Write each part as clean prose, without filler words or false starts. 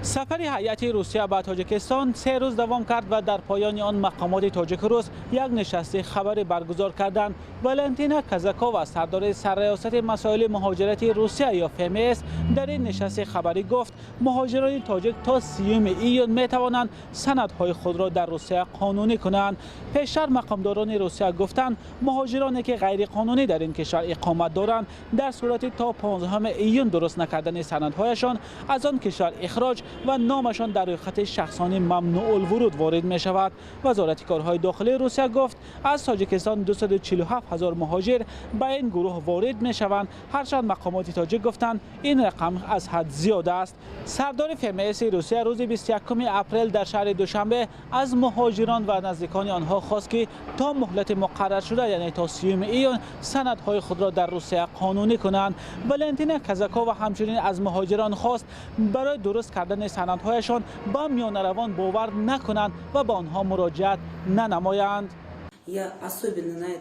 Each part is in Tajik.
Сафари ҳайати Русия ба Тоҷикистон 3 рӯз давом кард ва дар поёни он мақомоти тоҷику рус як нишасти хабарӣ баргузор карданд. Валентина Казакова, сардори Сарраёсати масоили муҳоҷирати Русия ё ФМС, дар ин нишасти хабарӣ гуфт, муҳоҷирони тоҷик то 30-уми июн метавонанд санадҳои худро дар Русия қонунӣ кунанд. Пештар мақомдорони Русия гуфтанд, муҳоҷироне ки ғайриқонунӣ дар ин кишвар иқомат доранд, дар сурати то 15 июн дуруст накардани санадҳояшон аз он кишвар ихроҷ ва номашон дар рӯйхати шахсони мамнӯъулвуруд ворид мешавад. Вазорати корҳои дохилии Русия гуфт, аз Тоҷикистон 247 ҳазор муҳоҷир ба ин гурӯҳ ворид мешаванд, ҳарчанд мақомоти тоҷик гуфтанд, ин рақам аз ҳад зиёд аст. Сардори ФМС Русия рӯзи 21 апрел дар шаҳри Душанбе аз муҳоҷирон ва наздикони онҳо хост, ки то муҳлати муқарраршуда, яъне то 30 июн, санадҳои худро дар Русия қонунӣ кунанд. Валентина Казакова ҳамчунин аз муҳоҷирон хост, барои дуруст кардани санадҳояшон ба миёнаравон бовар накунанд ва ба онҳо муроҷиат нанамоянд.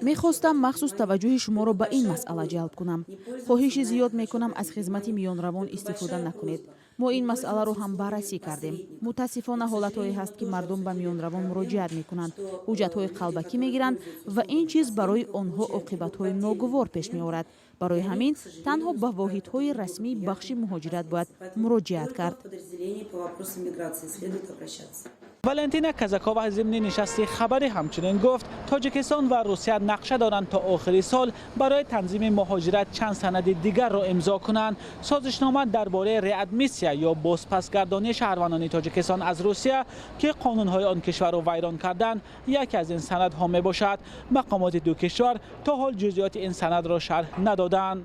Мехостам махсус таваҷҷӯҳи шуморо ба ин масъала ҷалб кунам. Хоҳиши зиёд мекунам, аз хизмати миёнравон истифода накунед. Мо ин масъаларо ҳам баррасӣ кардем. Мутаассифона, ҳолатҳое ҳаст, ки мардум ба миёнравон муроҷиат мекунанд, ҳуҷҷатҳои қалбакӣ мегиранд ва ин чиз барои онҳо оқибатҳои ногувор пеш меорад. Барои ҳамин танҳо ба воҳидҳои расмии бахши муҳоҷират бояд муроҷиат кард. Валентина Казакова зимни нишасти хабарӣ ҳамчунин гуфт, Тоҷикистон ва Русия нақша доранд то охири сол барои танзими муҳоҷират чанд санади дигарро имзо кунанд. Созишнома дар бораи реадмиссия ё бозпасгардонии шаҳрвандони Тоҷикистон аз Русия, ки қонунҳои он кишварро вайрон карданд, яке аз ин санадҳо мебошад. Мақомоти ду кишвар то ҳол ҷузъиёти ин санадро шарҳ надоданд.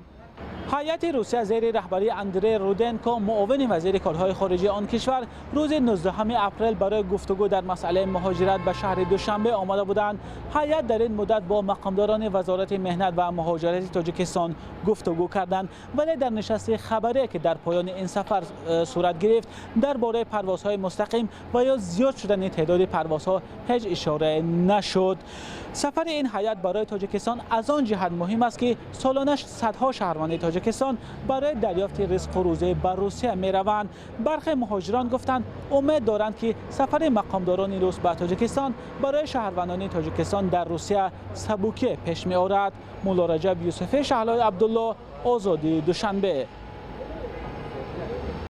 Ҳайати Русия зери раҳбарии Андрей Руденко, муовини вазири корҳои хориҷии он кишвар, рӯзи 19 апрел барои гуфтугӯ дар масъалаи муҳоҷират ба шаҳри Душанбе омада буданд. Ҳайат дар ин муддат бо мақомдорони Вазорати меҳнат ва муҳоҷирати Тоҷикистон гуфтугӯ карданд, вале дар нишасти хабарие, ки дар поёни ин сафар сурат гирифт, дар бораи парвозҳои мустақим ва ё зиёд шудани теъдоди парвозҳо ҳеҷ ишорае нашуд. Сафари ин ҳайат барои Тоҷикистон аз он ҷиҳат муҳим аст, ки солона садҳо шаҳрванди Тоҷикистон барои дарёфти ризқу рӯзӣ ба Русия мераванд. Бархе муҳоҷирон гуфтанд, умед доранд, ки сафари мақомдорони рус ба Тоҷикистон барои шаҳрвандони Тоҷикистон дар Русия сабукӣ пеш меорад. Мулло Раҷаб Юсуфӣ, Шаҳлои Абдулло, Озодӣ, Душанбе.